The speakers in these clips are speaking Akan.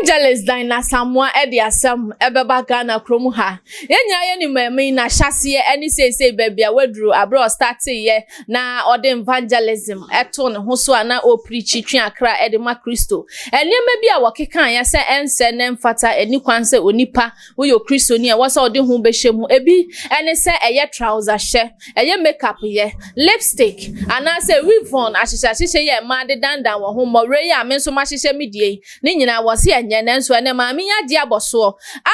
Evangelist Diana Asamoah de asɛm ɛbɛba Ghana kurom ha. Yɛn nyinaa yɛnim ɛmi n'ahyɛseɛ ne seesei baabi a waduru abere a ɔstarteeɛ na ɔde evangelism ɛto ne ho so a na ɔpreach twe akra ɛde ma Kristo. Nneɛma bi a wɔkekaeɛ sɛ ɛnsɛ ne mfata ani kwan sɛ onipa woyɛ Kristoni a ɛwɔ sɛ ɔde ho bɛhyɛ mu. Ebi ɛne sɛ ɛyɛ trouser hyɛ, ɛyɛ makeup yɛ, lipstick anaasɛ weave-on ahyehyɛ ahyehyɛ yɛ mmaa de dandan wɔn ho, mmɔwerɛ yi a me nso mahyehyɛ me die yi ne nyinaa wɔ se ɛnyɛ. Nanso ɛnɛ maame yi agye abɔ soɔ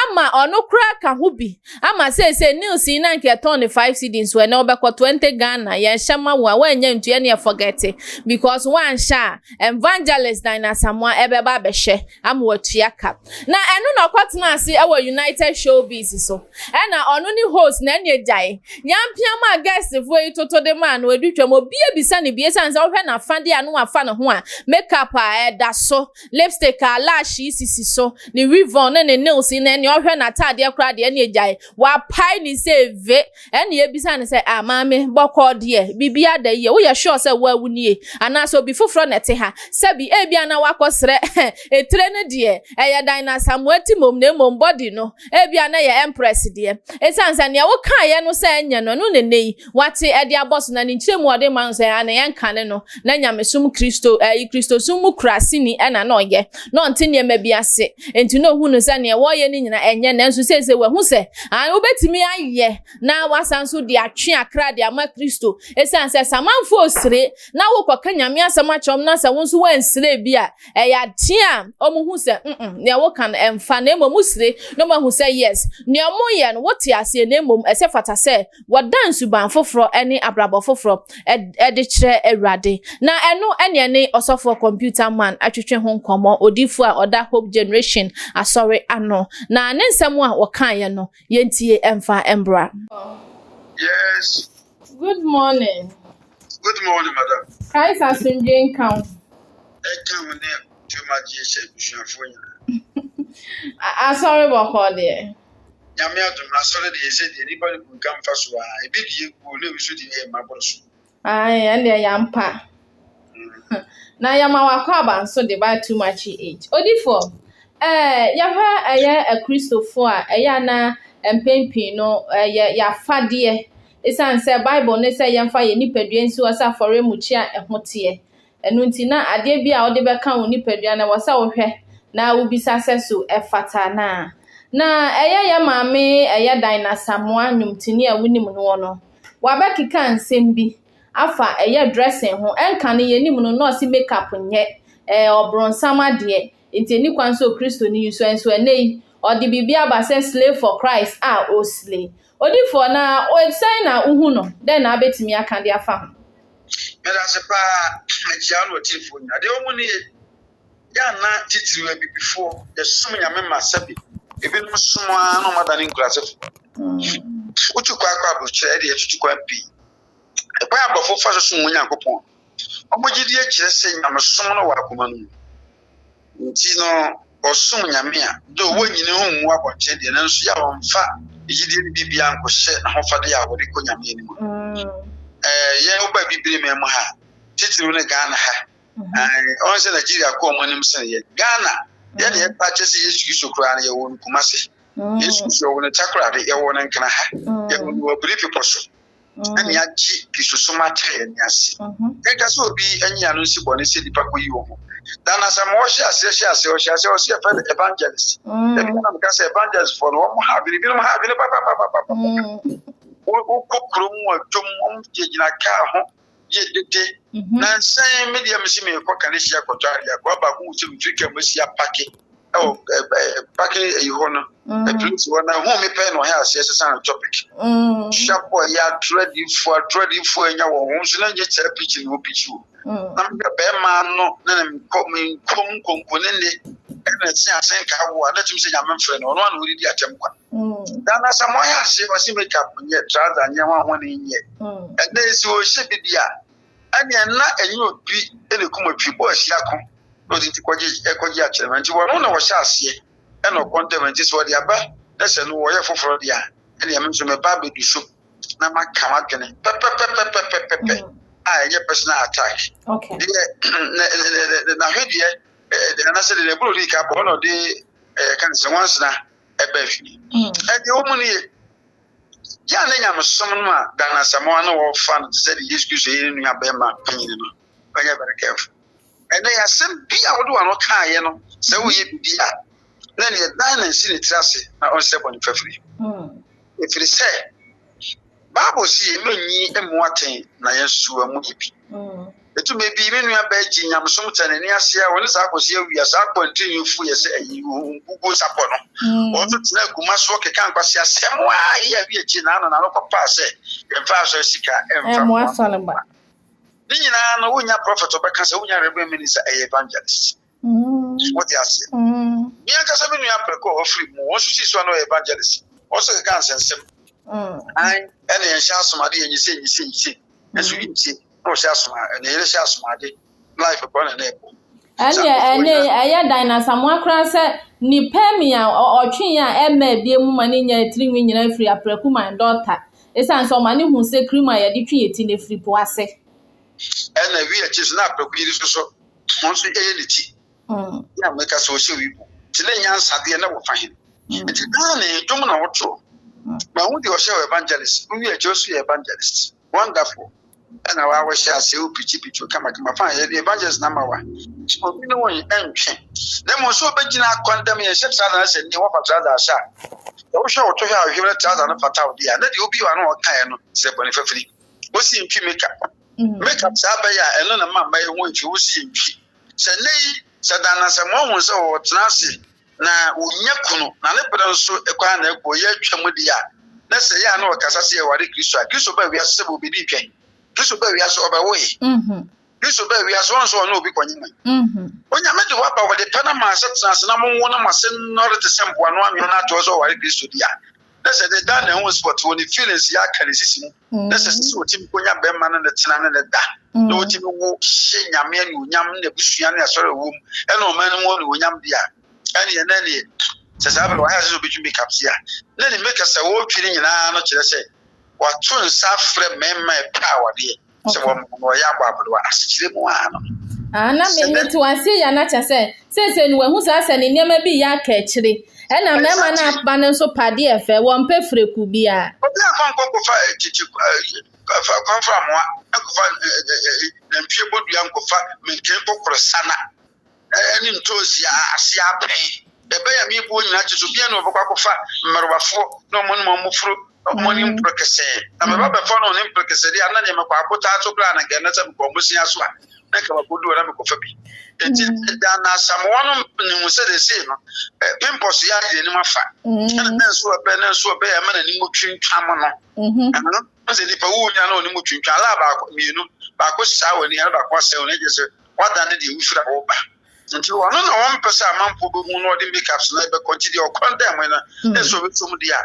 ama ɔno koraa ka ho bi ama seesei nails yi na nka ɛtɔn ne 5 cedi nso ɛnɛ ɔbɛkɔ 20 Ghana. Yɛnhyɛ ma wo a wɔnyɛ ntua ne forget it because wanhyɛ a, Evangelist Diana Asamoah ɛbɛba abɛhyɛ ama watua ka. Na ɛno na ɔkɔtena ase ɛwɔ United Showbiz so, ɛna ɔno ne host na ɛne agyae yampiam a guestfoɔ yi toto de maa no adu twam. Obi ebisa ne bie san sɛ ɔhwɛ n'afadeɛ a no wafa ne ho a, makeup a ɛda so, lipstick a lash yi sisi so, ne weave-on ne ne nails yi, na ɛne ɔhwɛ n'ataadeɛ koraa deɛ, ɛne agyae wapae ne sɛ eve. Ɛne ebisa ne sɛ, "Ah, maame, bɔkɔɔ deɛ, biribi ada yie? Woyɛ sure sɛ woawu nie anaasɛ obi foforɔ na ɛte ha?" Sɛbi ebia na wakɔsrɛ etire no deɛ ɛyɛ Diana Asamoah ti mom, na emom body no ebia na yɛ Empress deɛ, esan sɛ nea wokaeɛ no sɛ ɛnyɛ no ɛno nene yi wate ɛde abɔ so. Na ne nkyɛn mu ɔde ma no sɛ ana yɛn kane no na nyamesom Kristo ɛyi Kristosom mu kurasini, ɛna na ɔyɛ na ɔnte nneɛma bi ase, nti na ohun no sɛ nea wɔyɛ no nyinaa ɛnyɛ. Nanso seesei wahu sɛ ah, wobɛtumi ayɛ na wasan so de atwe akra de ama Kristo, esan sɛ samanfo osire na wokɔka Nyame asɛm akyerɛ wɔn na sɛ wɔn nso wɔnsire bi a, ɛyɛ adeɛ a wɔn hu sɛ nea woka no ɛmfa, na mmom sire na wɔn ahu sɛ yes, nea wɔn yɛ no wote aseɛ, na mmom ɛsɛ fata sɛ wɔda nsuban foforɔ ne abrabɔ foforɔ ɛde kyerɛ Awurade. Na ɛno ɛne ɛne ɔsɔfoɔ Computer Man atwitwe ho nkɔmmɔ, odiifo a ɔda Hope Generation asɔre ano, na ne nsɛm a wɔkaeɛ no, yɛntie ɛmfa mbra. Yes. Good morning. Good morning, madam. Christ asomdwe nka wo. Ɛka wo ne dwumadie hyɛ abusuafoɔ nyinaa. Asɔre bɔkɔɔ deɛ? Nyame adom, asɔre deɛ, ɛsɛ deɛ nnipa no bu nka mfa so a, ebi deɛ gu na ebi nso deɛ ɛyɛ mmaboro so. Ae, ɛndeɛ yɛampa. Na yɛma wakɔ aba nso de ba Too Much Age. Odifoɔ, yɛhwɛ ɛyɛ akristofoɔ a ɛyɛ ana mpɛn pii no ɛyɛ yɛafadeɛ, ɛsiane sɛ Bible ne sɛ yɛmfa yɛn nipadua nsi hɔ sɛ afɔremukyia a ɛho teɛ. Ɛno nti na adeɛ bi a wode bɛka wo nipadua no, ɛwɔ sɛ wohwɛ na wobisa sɛ so ɛfata anaa. Na ɛyɛ yɛ maame ɛyɛ Diana Asamoah, nnwomtoni a wonim no no, wabɛkeka nsɛm bi afa ɛyɛ dressing ho. Ɛnka no yɛnim no na ɔse makeup nyɛ ɛɛ ɔbronsam adeɛ, nti ɛni kwan sɛ Okristoni yi so. Nso ɛnɛ yi ɔde biribi aba sɛ slay for Christ a ɔslay. Odifoɔ, na sɛn na wohu no? Dɛn na abɛtumi aka de afa ho? Meda ase paa, akyia no ɔtiefoɔ nyinaa. Deɛ ɔmu ne yɛ yɛana titiriw abibifoɔ yɛsom Nyame ma sɛbi ebinom som ara na ɔmadane nkurasefoɔ. Wotu kwan kɔ aburokyerɛ ɛde yɛtutu kwan pii. Ɛkwan a aborɔfo fa so som wɔn Nyankopɔn, ɔmo gyidie kyerɛ sɛ nyamesom no wɔ akoma no mu. Nti no ɔsom Nyame a do wɔnyini ho mmu abɔnten deɛ, nanso yɛ a wɔmfa gyidie no biribiara nkɔhyɛ n'ahofadeɛ a wɔde kɔ Nyame anim. Yɛn woba bibire man mu ha, titiriw ne Ghana ha, ɔn sɛ Nigeria kɔ ɔmo anim sene yɛn. Ghana yɛn na yɛpa kyɛ sɛ Yesu Kristo koraa no yɛwɔ no Kumase, Yesu Kristo yɛwɔ no Takoradi, yɛwɔ no Nkena ha, yɛwɔ no Wabiri Bepɔ so, ɛne agye Kristosom akyɛ yɛn ase. Yɛnka sɛ obi anyi ano nsi bɔne sɛ nipa kɔyi wɔ ho. Dana sɛ ma ɔhyɛ aseɛ hyɛ aseɛ ɔhyɛ aseɛ ɔsɛ yɛfrɛ no evangelist. Ebi na meka sɛ evangelist foɔ no, wɔn ha adwene, binom ha adwene papapapapa. Wokɔ kurom a dwom, wɔn gyinagyina kaa ho yɛ dede. Na nsɛn me deɛ mesi mekɔ Kaneshie akɔtɔ adeɛ akɔ baako hu sɛ mefiri kaa mu asi apark ɛwɔ park ɛyi hɔ no, ɛpolisi hɔ, na hu me pɛ na ɔyɛ aseɛ sesa no topic. Hyapɔ yɛ atorɔdifoɔ, atorɔdifoɔ anya wɔn ho nso na nyɛ kyerɛ pikyi na wɔpikyi o. Na mehwɛ bɛrima no na ne nkɔ me nkom nkonko ne ne ɛna ɛte ase nka wo a na tumi sɛ Nyame mfrɛ no, ɔno ana ɔdidi atɛm kwa. Dana sɛ moayɛ ase ɔse makeup nyɛ, trouser nyɛ, ho ahone nyɛ. Ɛnɛ sɛ ɔhyɛ bi di a, ɛneɛ na ɛnyɛ obi ɛna kum atwi bɔ ahyia ko na ɔde nti kɔgye ɛkɔgye akyerɛ no. Nti wɔno na wɔhyɛ aseɛ ɛna ɔkɔntɛm. Nti sɛ wɔde aba na sɛ no wɔyɛ foforɔ deɛ a, ɛneɛ me nso meba abɛdu so na maka m'adwene pɛpɛpɛpɛpɛpɛ a ɛnyɛ personal attack. Deɛ n'ahwedeɛ anaasɛ deɛ n'aburo di ka bɔ ɔna ɔde. Ɛyɛ ka sɛ nwansena ɛbaa fie. Ɛdeɛ wɔ mu no ye, yɛ a na nyamesom no a Dan Asamoah na wɔfa no te sɛ deɛ Yesu Kristo yɛ ne nua bɛrima panyin no, ɔnyɛ very careful. Ɛnɛ yɛ asɛm bi a wode w'ano kaeɛ no, sɛ woyɛ biribi a, na neɛ dan na nsi ne tiri ase na ɔnsrɛ bɔne fafiri. Ɛfiri sɛ, Bible se yɛn nyi mmu atɛn na yɛn nso so wɔamu yɛ bi. Ɛtumi bi me nua bɛɛ gye nyamesom tɛ n'ani ase a wɔne saa akɔsi awia saa akɔntini fu yɛ sɛ ayi gugu sapɔ no. Wɔn nso tena aguma soɔ keka nkwasi asɛm a yɛ awi akyi na ano na ano kɔpaa sɛ yɛmfa asɔre sika ɛmfa mmoa. Ne nyinaa no wonya prophet ɔbɛka sɛ wonya reverend minister ɛyɛ evangelist. Wote aseɛ? Me ankasa me nua prɛko a ɔfiri mu, wɔn nso sii so a na ɔyɛ evangelist. Wɔn nso keka nsɛnsɛm. Ae, ɛna yɛnhyɛ asomade, yɛnyi se, nyi se, nyi se. Nso yi nti, na ɔhyɛ asoma, ɛna yɛrɛ hyɛ asomade. Life bɔ na na ɛbɔ. Ɛne ɛne ɛyɛ dan na Asamoah koraa sɛ ne pɛmi a ɔtwe a ɛmma ebie mu ma ne nya tirinwi nyinaa firi aprɛko my daughter. Esiane sɛ ɔma ne hu sɛ cream a yɛde twe yɛ ti no firi po ase. Ɛna wi akyi so na aprɛko yiri so so wɔn nso ɛyɛ ne ti. Yɛ a meka sɛ ɔhyɛ wi bu. Nti ne nyansa deɛ na wɔfa he. Nti daa ne dwom na wɔto. Ma ho deɛ ɔhyɛ wɔ evangelist. Wowi akyi ɔso yɛ evangelist. Wonderful. Ɛna wa wɔhyɛ ase wo pikyi pikyi kama kama fine yɛ de evangelist na ma wa. Obi ne wɔn ɛntwe. Na mmom sɛ ɔbɛgyina akɔndɛm yɛn hyɛ trouser na sɛ ni wɔfa trouser ahyɛ a. Sɛ wohwɛ wɔto hwɛ a wohwɛ trouser no fata wo deɛ a na deɛ obi wɔ ano ɔkaeɛ no sɛ bɔne fafiri. Wosi ntwi makeup. Makeup saa bɛyɛ a ɛno na ma mma yɛ ho mfi wosi ntwi. Sɛ nnɛ yi sɛ dan na sɛ moahu sɛ wɔtena ase na wɔnya kunu na ne berɛ nso kwan na ɛkɔ yɛ atwa mu deɛ a na sɛ yɛ a na ɔkasa sɛ yɛware Kristo a Kristo baa wiase sɛ wɔbɛdi twɛn. Kristo baa wiase ɔbɛwoe. Kristo baa wiase wɔn nso ɔne obi kɔnye man. Onyame de waba wɔde pɛ na maa sɛ tena ase na monwo na mo ase nnɔre te sɛ mpoano anwea na atoɔ sɛ ɔware Kristo deɛ a na sɛ de dan na ɛho sɛ wɔte wɔ ne feelings yɛ aka ne sisi mu. Na sɛ sɛ ɔtumi kɔnya bɛrima no ne tena ne ne da na ɔtumi wo hyɛ Nyame anuonyam ne abusua ne asɔre a ɔwɔ mu ɛne ɔman no mu anuonyam deɛ a, ɛneɛ na ɛneɛ sɛ saa bɛrɛ wayɛ sɛ ɔbɛtwi makeup si a na ne makeup sɛ wɔretwi no nyinaa no kyerɛ sɛ wato nsa afrɛ mmarima ɛpɛ awadeɛ sɛ wɔn wɔyɛ abɔ aberewa asekyerɛ mu ara no. Ah, na me me te aseɛ yɛ na kyɛ sɛ seesei no wahu saa sɛ ne nneɛma bi yɛ aka akyire ɛna mmarima no aba no nso padeɛ fɛ wɔn mpɛ freku biara. Obi a kɔnkɔ nkɔfa kyekye kɔnfa amoa nkɔfa nantwie bodua nkɔfa menken kɔkɔrɔ sana ɛne ntoosi a ase apɛn ɛbɛyɛ me buo nyinaa kyɛ sɛ obiara na ɔbɛkɔ akɔfa mmerewafoɔ na ɔmo ne ɔmo foro ɔmo ne mprɛkɛsɛ na mɛba bɛfa no ne mprɛkɛsɛ deɛ ana deɛ mɛkɔ abotaa so koraa na nka ɛnɛ sɛ mekɔ ɔmo sia so a na nka makɔdu hɔ na mekɔfa bi nti da na asamoa no ne hu sɛ de sei no pimpɔs yɛ ayɛ anim afa ɛna ne nso ɛbɛ ne nso ɛbɛ ɛma n'anim twintwam no ɛno sɛ nipa wo nya na ɔnim twintwam ala baako mmienu baako saa wɔ ani ɛna baako asɛ wɔ ne gye sɛ wada ne deɛ wofiri a wɔba nti ɔno na wɔmpɛ sɛ amanfoɔ bɛhu na ɔde makeups na ɛbɛkɔ nti deɛ ɔkɔn dɛm no na sɛ ɔbɛtom deɛ a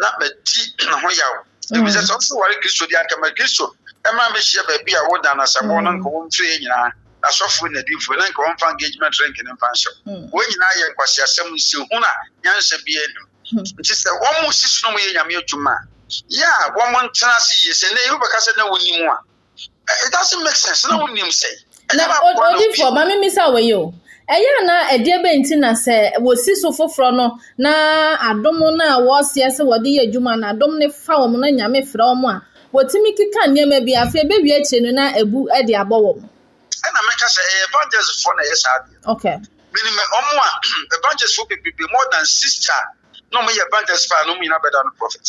na madi ne ho yaw ɛfiri sɛ ɔsɛ ware Kristo deɛ anka ma Kristo ɛma bɛhyia baabi a woda no asabɔ no nka wɔmfiri yɛ nyinaa asɔfoɔ na adiifoɔ na nka wɔmfa engagement ring ne mfa nhyɛ wɔn nyinaa yɛ nkwaseasɛm nsɛhunu a nyansa biara nim nti sɛ wɔn si so no yɛ Nyame adwuma a yɛ a wɔn ntena ase yie sɛ nnɛ yi wobɛka sɛ na wonim a it doesn't make sense na wonim sɛ na odifoɔ ma memisa wɔ yi o ɛyɛ ana ɛdeɛ bɛ nti na sɛ wɔsi so foforɔ no na adom no a wɔseɛ sɛ wɔde yɛ adwuma na adom no fa wɔn na Nyame frɛ wɔn a wɔtumi keka nneɛma bi afei bɛwie akyire no na ebu de abɔ wɔn. Ɛna meka sɛ ɛyɛ evangelistfoɔ na ɛyɛ saa adeɛ. Okay. Menim ɔmo a evangelistfoɔ bebrebe more than 60 na ɔmo yɛ evangelist paa na ɔmo nyinaa bɛda no prophet.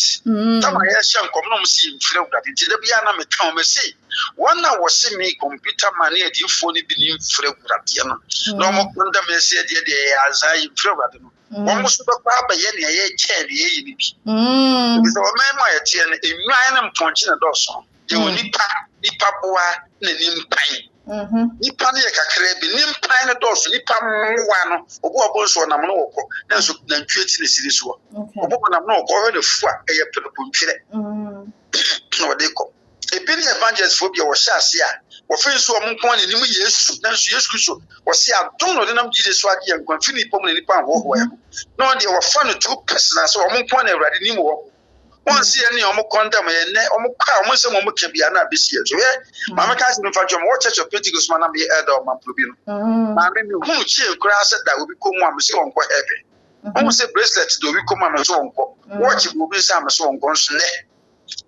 Tama yɛhyɛ nkɔm na ɔmo si yɛmfiri Awurade nti da biara na meka wɔn sɛ wɔn a wɔse me computer man ne adiyifoɔ no bi ne mfiri Awuradeɛ no na ɔmo kɔndɛm yɛ sɛ deɛ deɛ yɛ azaa yɛmfiri Awurade no wɔn nso bɛkɔ abɛyɛ nea yɛkyɛn deɛ yɛyɛ no bi. Efisɛ ɔman mu a yɛteɛ no nnwan ne mpɔnkye na dɔɔso. Yɛwɔ nipa, nipa boa na nimpan. Nipa no yɛ kakraa bi, nimpan no dɔɔso, nipa mmoa no, obi wɔ bo nso ɔnam no wɔkɔ, na nso nantwie ti na esi ne soɔ. Obi wɔ nam no wɔkɔ, ɔhwɛ ne fu a ɛyɛ prɛkontwerɛ na ɔde kɔ. Ebi ne evangelistfoɔ bi a wɔhyɛ ase a wɔfei nso wɔn nko ara na nim Yesu, nanso Yesu Kristo wɔse adom na ɔde nam gyidie so agye yɛn nkwa mfiri nipa mu na nipa nhoahoa yɛn ho. Na wɔn deɛ wɔfa no too personal sɛ wɔn nko ara na Awurade nim wɔn. Wɔn si yɛn ne wɔn kɔndɛm yɛn nnɛ wɔn kɔ a wɔn nsɛm wɔn ka bi a na abɛsi yɛn so. Hwɛ maame ka asɛm mfa dwom wɔ Church of Pentecost ma na meyɛ elder wɔ Mampro bi no. Maame mehunu kyee koraa sɛ da obi kɔ mu a mese wɔnkɔ heaven. Wɔn sɛ bracelet de obi kɔm a me nso wɔnkɔ. Watch de obi nsa a me nso wɔnkɔ nso nnɛ.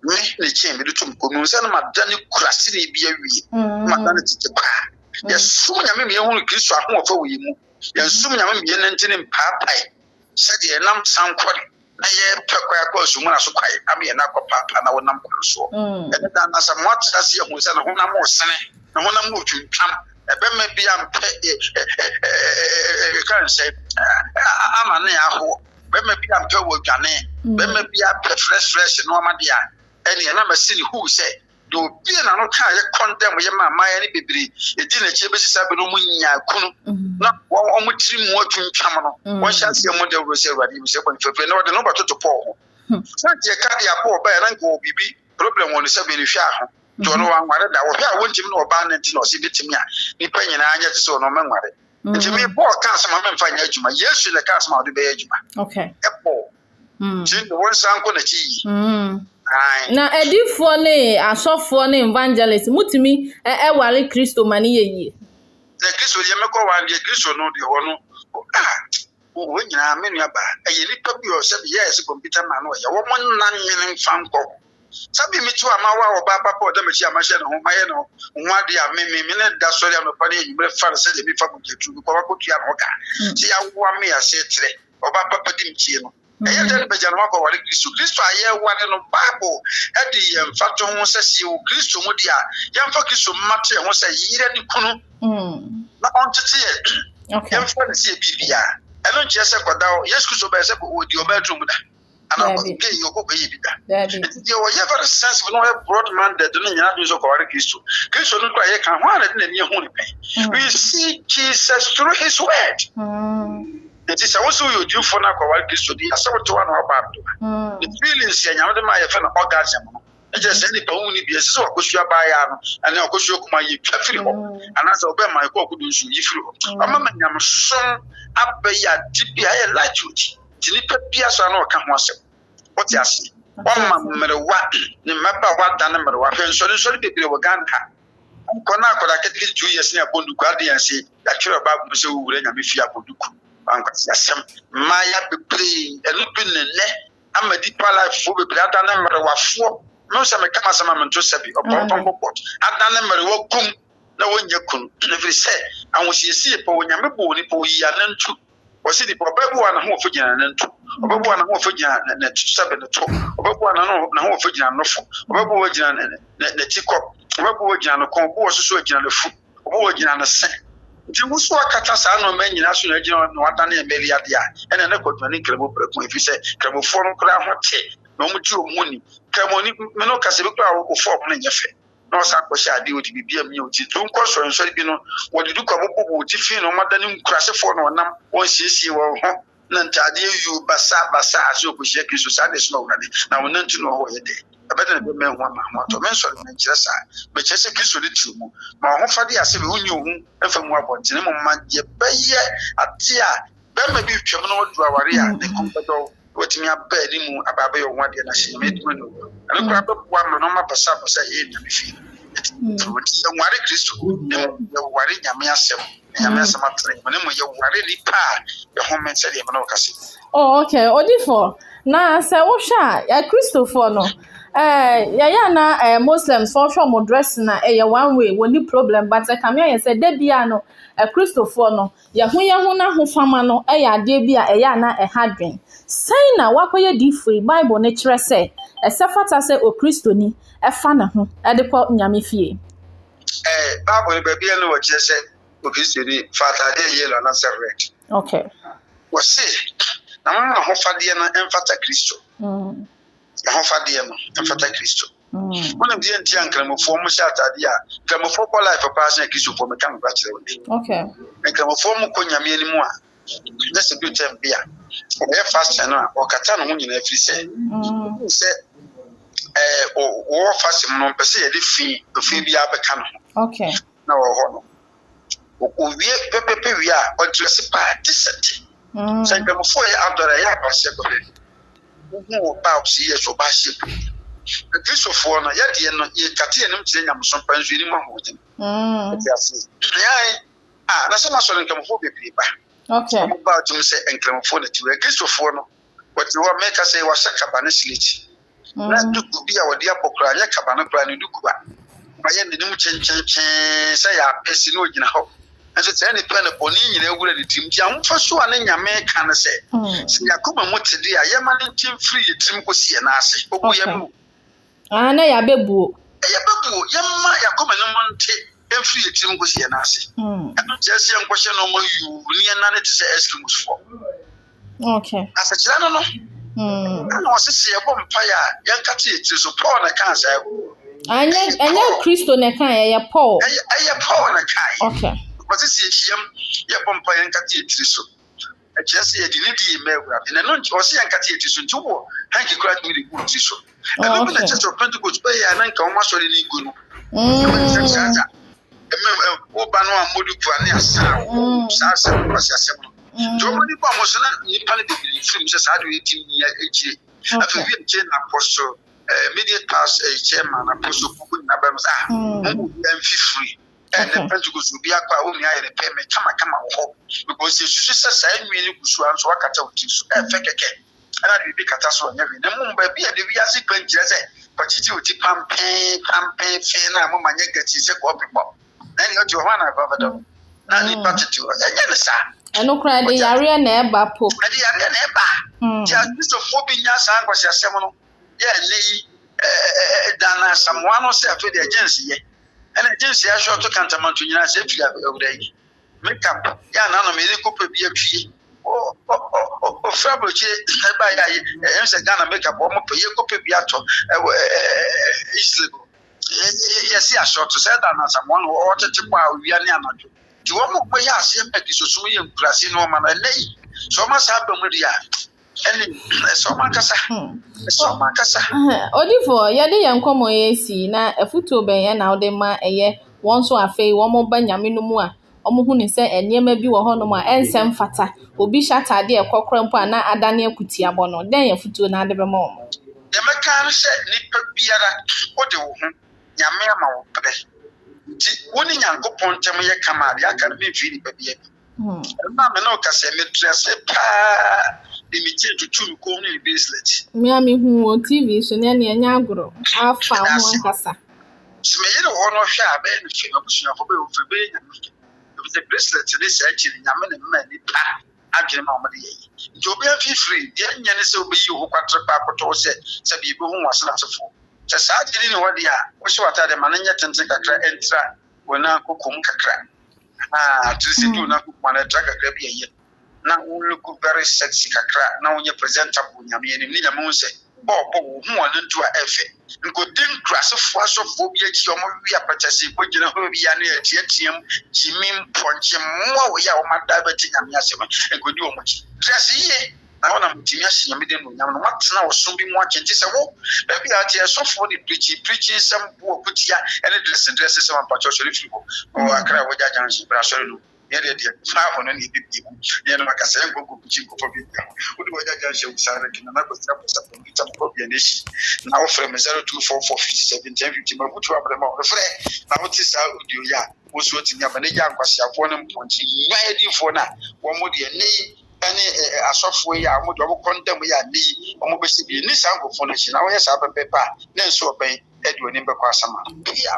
Me ne chain mede to me kɔn mu sɛ na madane kuraseni bi awie. Madane tete paa. Yɛsom Nyame ma yɛhunu Kristo ahoɔfɛ wɔ yɛn mu. Yɛnsom Nyame ma yɛnante ne mpaapae sɛdeɛ yɛnam sankɔre na yɛpɛ kwan akɔ asumuna so kwae ama yɛn akɔ paapaa na wɔnam kwan soɔ. Ɛne da na sɛ moatena ase ahu sɛ ne honam resene, ne honam retwintwam, ɛbɛma bi ampɛ ɛka nsɛ ama ne ahoɔ, bɛma bi ampɛ wɔ dwane, bɛma bi apɛ fresh fresh nneɛma deɛ a, ɛneɛ na masi ne huu sɛ Deɛ obie n'ano kaa yɛ kɔndɛm yɛ maa mmaayɛ no bebree ɛdi n'akyi ɛbɛsi saa bɛ no wɔn nyaa kunu na wɔn tiri mu atwintwam no wɔn hyɛ aseɛ mu dawuro sɛ Awurade yi sɛ bɔne fɛfɛ na wɔde no bɛtoto Paul ho. Sɛ nti ɛka deɛ Paul baeɛ na nka wɔ biribi problem wɔ ne sɛ bɛne hwɛ aho nti ɔno wanware da wɔhwɛ a wɔntumi ne ɔbaa no nti na ɔsɛ bɛtumi a nipa nyinaa nyɛ te sɛ ɔno ɔmɛnware nti me Paul ka asɛm a memfa nyɛ adwuma Yesu na ɛka asɛm a ɔde bɛyɛ adwuma ɛpɔ Nti ne wo nsa nkɔ n'akyi yie. Na adiifoɔ ne asɔfoɔ ne evangelist motumi ɛware Kristo ma ne yɛ yie. Na Kristo deɛ mɛkɔ wa deɛ Kristo no deɛ hɔ no ah wɔn nyinaa me nua baa ɛyɛ nipa bi ɔ sɛbi yɛ ɛsɛ kɔmputa ma no ɔyɛ wɔn nna nwene nfa nkɔ sɛbi mi tu ama wa ɔbaa papa ɔda m'akyi a mahyɛ ne ho mayɛ ne ho adeɛ a me me me ne da sɔre anɔpa ne anwummerɛ fa no sɛdeɛ mefa mogya turu mekɔ wakɔtua ne ho ka sɛ yɛawoa me ase kyerɛ ɔba papa di mkyie no. Ɛyɛ dɛn na bɛgya no hɔ akɔware Kristo? Kristo a yɛreware no, Bible de yɛn mfatoho sɛ sɛ yɛwɔ Kristo mu de a, yɛmfa Kristo mmata yɛn ho sɛ yere ne kunu na ɔntete yɛn. Yɛmfa no sɛ yɛ biribiara. Ɛno nkyerɛ sɛ kɔda hɔ. Yesu Kristo bɛyɛ sɛ ɔdi ɔbaa turo mu da. Anaa gay ɔkɔ kɔyɛ bi da. Nti deɛ ɔyɛ very sensible na ɔyɛ broad minded no nyinaa adwene sɛ ɔkɔware Kristo. Kristo no kora yɛka ho a na ɛde n'ani ahu ne pɛn. We see Jesus through his word. Nti sɛ wo sɛ woyɛ odiyifoɔ na akɔware Kristo di a, sɛ wote hɔ a na wabɔ adowa. Ne feelings yɛ Nyame de maa yɛfrɛ no orgasm no. Ne kyerɛ sɛ nipa wo ni bi ɛsɛ sɛ wakosua baayaa no ɛne ɔkosua kuma yɛ twa firi hɔ anaasɛ ɔbɛma ɛkɔ ɔkodo nsuo yi firi hɔ. Ɔma ma nyamesom abɛyɛ ade bi a ɛyɛ light weight nti nipa bia so a na ɔka ho asɛm. Wote ase? Wɔma mmerewa ne mmabaawa adane mmerewa. Hwɛ nsɔre nsɔre bebree wɔ Ghana ha. Nkɔ na akwadaa ketekete 2 years ne abɔ nduku ade yɛn se yɛatwerɛ Bible mu sɛ wowura Nyame fie abɔ duku. Nkwaseasɛm. Mmaaya bebree ɛno bi ne nnɛ ama deeper life foɔ bebree adane mmerewafoɔ. Mehu sɛ meka m'asɛm a mento sɛbi ɔpɔmpɔmpɔ pɔt adane mmerewa kum na wɔnyɛ kunu ɛfiri sɛ ahosiesie pɛ Onyame bɔɔ nipa oyi anantu. Wɔsi nipa ɔbɛboa ne ho ɔfɛ gyina ne nto, ɔbɛboa ne ho ɔfɛ gyina ne ne sɛbe ne to, ɔbɛboa ne ho ne ho ɔfɛ gyina nofo, ɔbɛboa gyina ne ne ne ti kɔ, ɔbɛboa gyina ne kɔn, ɔbɛboa soso gyina ne fu, ɔbɛboa gyina ne se. Nti woso akata saa nneɛma nyinaa so na agyina na wadane mmeri ade a, ɛna ne kɔdwuma ne nkramo prɛko ɛfiri sɛ nkramofoɔ no koraa ho te na wɔn gye wɔn ho ni. Nkramoni me no kasa bi koraa wɔ fɔm no nyɛ fɛ. Na ɔsan kɔhyɛ adeɛ ɔde biribi a meyɛ ɔti nti wonkɔ nsɔrensɔre bi no wɔde duku abobɔ wɔn ti fi na wɔada ne nkurasefoɔ na wɔnam wɔnsiesie wɔn ho na ntaadeɛ yuu basa basa ase ɔkɔhyia Kristo saa deɛ soma Awurade na wɔn nantu na ɔhɔ yɛ dɛ ɛbɛdɛ na bɛma ɛho ama ho atɔ mensɔre menkyerɛ saa mekyerɛ sɛ Kristo de tiri mu ma ɔhofade a sɛ wonyi wo ho mfa mu abɔntene mmom ma deɛ bɛyɛ adeɛ a bɛrima bi twam na wadu aware a ne kɔn bɛdɔ wo na watumi aba anim aba abɛyɛ wo ho adeɛ na hyɛ Nyame adwuma no ɛno koraa bɛboa ma nɔɔma basabasa a ɛyɛ Nyame fie no nti yɛnware Kristo na mmom yɛware Nyame asɛm na Nyame asɛm atena yɛn mu na mmom yɛware nipa a yɛhome sɛdeɛ me ne wo kasa yi. Oh, okay. Odifo, na sɛ wohwɛ a, yɛ Kristofoɔ no, eh, yɛyɛ na eh, Muslims foɔ hwɛ wɔn dress na ɛyɛ one way, wɔnni problem, but ɛkame ayɛ sɛ da biara no, Akristofoɔ no, Yɛn ho yɛn ho n'ahofama no yɛ adeɛ bi a ɛyɛ a na ɛha adwene. Sɛn na woakɔyɛ diyifoɔ yi? Bible no kyerɛ sɛ ɛsɛ fata sɛ Okristoni fa ne ho de kɔ Nyame fie. Ɛɛ, Bible no baabiara nni hɔ kyerɛ sɛ Okristoni fa ataadeɛ yellow anaasɛ red. Okay. Wɔse, na momma ahofadeɛ no mfata Kristo. Ahofadeɛ no mfata Kristo. Wonim deɛ nti a nkramofoɔ mo hyɛ ataadeɛ a nkramofoɔ bɔ life paa sɛ Kristofoɔ meka nokora kyerɛ wo okay. Nkramofoɔ mo kɔ Nyame anim a na sɛ du tɛm bi a ɔyɛ fasting no a ɔkata ne ho nyinaa firi sɛ sɛ ɛɛ wɔwɔ fasting no mpɛ sɛ yɛde fi fi bi abɛka ne ho okay. Na wɔ hɔ no owie pɛpɛpɛ wie a ɔdrɛse paa decent sɛ nkramofoɔ yɛ adɔre a ɛyɛ abaseɛ kɔhwɛ Wohu wɔ ba a ɔsi yɛ so ɔba ahyɛ mu. Na Kristofoɔ no, yɛ deɛ no, yɛkate yɛn anim kyerɛ nyamesom pa nso yɛnim ahoɔden. Ɛte ase. Yɛn a, na sɛ masɔre nkramofoɔ bebree ba. Okay. Wɔn baa tum sɛ nkramofoɔ na ti hɔ. Akristofoɔ no, wɔte hɔ mɛka sɛ wɔahyɛ kaba ne siliti. Na duku bi a wɔde abɔ koraa nyɛ kaba no koraa ne duku a wɔayɛ n'anim kyenkyenkyen sɛ yɛ apɛsi na ogyina hɔ. Nso saa nipa no bɔne nyinaa wura ne tirim. Nti ahofaso a ne Nyame ka no sɛ, sɛ yɛakoma mu te de a, yɛma no nte mfiri yɛ tirim kɔsi yɛn nan ase. Obu yɛn bu. Ah, na yɛabɛbuo. Yɛbɛbuo. Yɛmma yɛakoma no mu nte mfiri yɛn tirim nkɔsi yɛn nan ase. Ɛno nkyerɛ sɛ yɛnkɔhyɛ nneɛma yuu ne yɛnnane te sɛ Eskimosfoɔ. Okay. Asekyerɛ no no. Ɛna ɔse sɛ yɛbɔ mpaeɛ a yɛnkate yɛn tiri so. Paul na ɛkaa saa o. Ɛnyɛ ɛnyɛ Kristo na ɛkaa ɛyɛ Paul. Ɛyɛ ɛyɛ Paul na ɛkae. Okay. Ɔse sɛ yɛhyiam yɛbɔ mpaeɛ yɛnkate yɛn tiri so. Ɛkyerɛ sɛ yɛde ne di ma Awurade. Na ɛno nti ɔse yɛnkate yɛn tiri so nti wowɔ hanky koraa tumi de gu wo tiri so. Ɛno bi na Church of Pentecost bɛyɛ a na nka wɔn asɔre no gu no. Wo ba no a mmɔ duku a ne asa wo saa asɛm no kwasi asɛm no. Nti wɔn ani bɔ wɔn so na nnipa no bebree firi mu sɛ saa de wɔdi ni akyire. Afei wi akyire na apostle immediate past chairman apostle kuku nyinaa bɛm sɛ ah mo mu obiara mfifiri. Ɛnɛ Pentecost obi akɔ a wɔn nyinaa yɛ ne pɛ mɛ kamakama wɔ hɔ because yɛsusu sɛ saa nwi no gu so a nso wakata wo ti so ɛfɛ kɛkɛ. Ɛna de biribi kata so a, ɛnyɛ hwee. Na mmom baabi a ɛde wiase kwan kyerɛ sɛ kɔkyekye wo ti pampee pampee fee na moma nyɛ gakyii sɛ kɔɔpe bɔ. Na ɛne ɔte hɔ hwan na ɛbɛbɛdɔ no? Na nipa tete hɔ. Ɛnyɛ ne saa. Ɛno koraa ɛde yareɛ na ɛba po. Ɛde yareɛ na ɛba. Nti Akristofoɔ bi nya saa nkwaseasɛm no yɛ ɛnɛ yi dan Asamoah no sɛ afei deɛ gyens yɛ. Ɛna gyens yɛ ahwɛ ɔto kantamanto nyinaa sɛ ɛfiri awura yi. Makeup yɛ a nano mede kɔpɛ bi atwie ofiri aburokyire ɛba yɛ a ɛyɛ sɛ Ghana makeup wɔn pɛ yɛ kɔpɛ bi atɔ ɛwɔ East Legon yɛsi asɔɔto sɛ ɛda anasa wɔn ɔtete kɔ a owia ne anadwo nti wɔn kɔ yɛ aseɛ ma kisosom yɛ nkurase nneɛma no ɛnɛ yi sɛ wɔn asa aba mu deɛ a Ɛne, ɛsɛ wɔn ankasa. Ɛsɛ wɔn ankasa. Odifoɔ, yɛde yɛn nkɔmmɔ yi asi na afutuo bɛn na wode ma ɛyɛ wɔn nso afei wɔn ba Nyame no mu a wɔn hu no sɛ nneɛma bi wɔ hɔnom a ɛnsɛ mfata, obi hyɛ ataadeɛ a ɛkɔ koraa mpo a na adane akutiabɔ no, dɛn afutuo na wode bɛma wɔn? Deɛ mɛka ara ne sɛ nipa biara wode wo ho, Nyame ama wo berɛ nti wo ne Nyankopɔn ntam yɛ kama a, deɛ aka no memfiri nipa biara bi. Ɛno a me ne wo kasa yi, metrɛ ase paa de me chain tutuu me kɔn mu ne me bracelet. Me a mehu wɔ TV so no, ɛnneɛ ɛnyɛ agorɔ. Afa ho ankasa. Sɛ me yere wɔ hɔ na ɔhwɛ a, ɛbɛyɛ no fɛ, m'abusuafo bɛyɛ wɔn fɛ, ɛbɛyɛ Nyame fɛ. Efisɛ bracelet ne saa chain no, Nyame na ɛma nnipa adwene ma wɔde yɛ yi. Nti obiara mfifiri, deɛ ɛnyɛ ne sɛ wobɛyi wo ho kwaterekwa akɔtɔ wo sɛ sɛbe yɛbɛhu w'asenasefoɔ. Sɛ saa adeɛ no nni hɔ deɛ a, wohyɛ w'atadeɛ ma no nyɛ tenten kakra ɛntira wo nan kokom kakra. Ah, tiri sɛ du na koko na ɛtra kakra bi ɛyɛ na wo look very sexy kakra na wonyɛ presentable nyame anim ne nyame hu sɛ bɔɔ bɔ wo ho ɔno nto a ɛfɛ nkɔdi nkurasefoɔ asɔfoɔ bi akyi ɔmo wi apɛtɛse kɔgyina hɔ bi ano ɛteateam gyimi mpɔnkye mmoa wɔ yɛ a wɔn ada bɛte nyame asɛm nkɔdi wɔn akyi dress yie Na wo na motumi ahyɛ Nyame din anuonyam no, moatena ɔsom bi mu akyɛ. Nti sɛ wo, baabi a wote, ɛsɔfoɔ de preaching, preaching nsɛm bo akutia ɛne dress dress nsɛm a, mpakyɛw sɔre firi hɔ. Wɔ Accra Wagya Junction, bra asɔre no mu. Yɛn deɛ deɛ, Bible no na yɛbɛbie mu, na yɛne wo akasa, yɛnkɔ nkɔ preaching nkɔfa baabi a. Wode Wagya Junction wo saa reke, Nana Kwasi Amponsah, Computer, Mekɔ Nation, na wofrɛ me 0244 57 10 50, mabutu abrɛ ma wo. Mefrɛ na wote saa audio yi a, wo nso woatumi aba. Na gya nkwaseafoɔ ne mpɔnkye, nnwan adiyifoɔ no a, wɔn deɛ, nnɛ yi, ne asɔfoɔ yi a wɔn deɛ wɔn kɔndɛm yi a nnɛ yi wɔn bɛhyɛ bi ne saa nkurɔfoɔ no akyi na wɔyɛ saa pɛpɛɛpɛ a na nso ɔbɛn de wɔn anim bɛkɔ asama pia.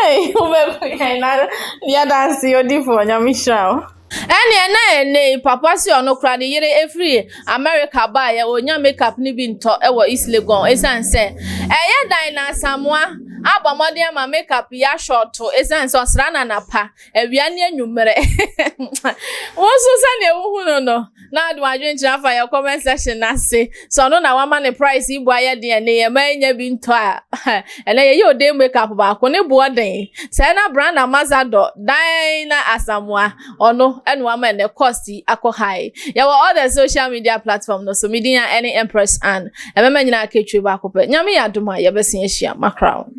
Hey, wobɛku yɛn na yɛda ase odifoɔ nyame hyira wo. Ɛneɛ na ɛnɛ yi papa se ɔno koraa ne yere ɛfiri America baeɛ ɔnya makeup no bi ntɔ wɔ East Legon ɛsiane sɛ ɛyɛ dan na Asamoah abɔ mmɔden ama makeup yi ahyɔɔto ɛsiane sɛ ɔsra no anapa Awia ne anwummerɛ. Wo nso sɛdeɛ wohu no no, na ade w'adwenkyerɛ afa yɛ comment section no ase. Sɛ ɔno na wama ne price yi bo ayɛ den ɛne yɛn ma nya bi ntɔ a, ɛnɛ yɛyɛ ode makeup baako ne boɔ den. Sɛ na brand ambassador Diana Asamoah, ɔno ɛna wama ɛnɛ cost yi akɔ high. Yɛwɔ all the social media platform no so, me din a ɛne Empress Ann. Ɛmɛma nyinaa akatwie baako pɛ. Nyame yɛ adom a yɛbɛsen ahyia. Makra wo.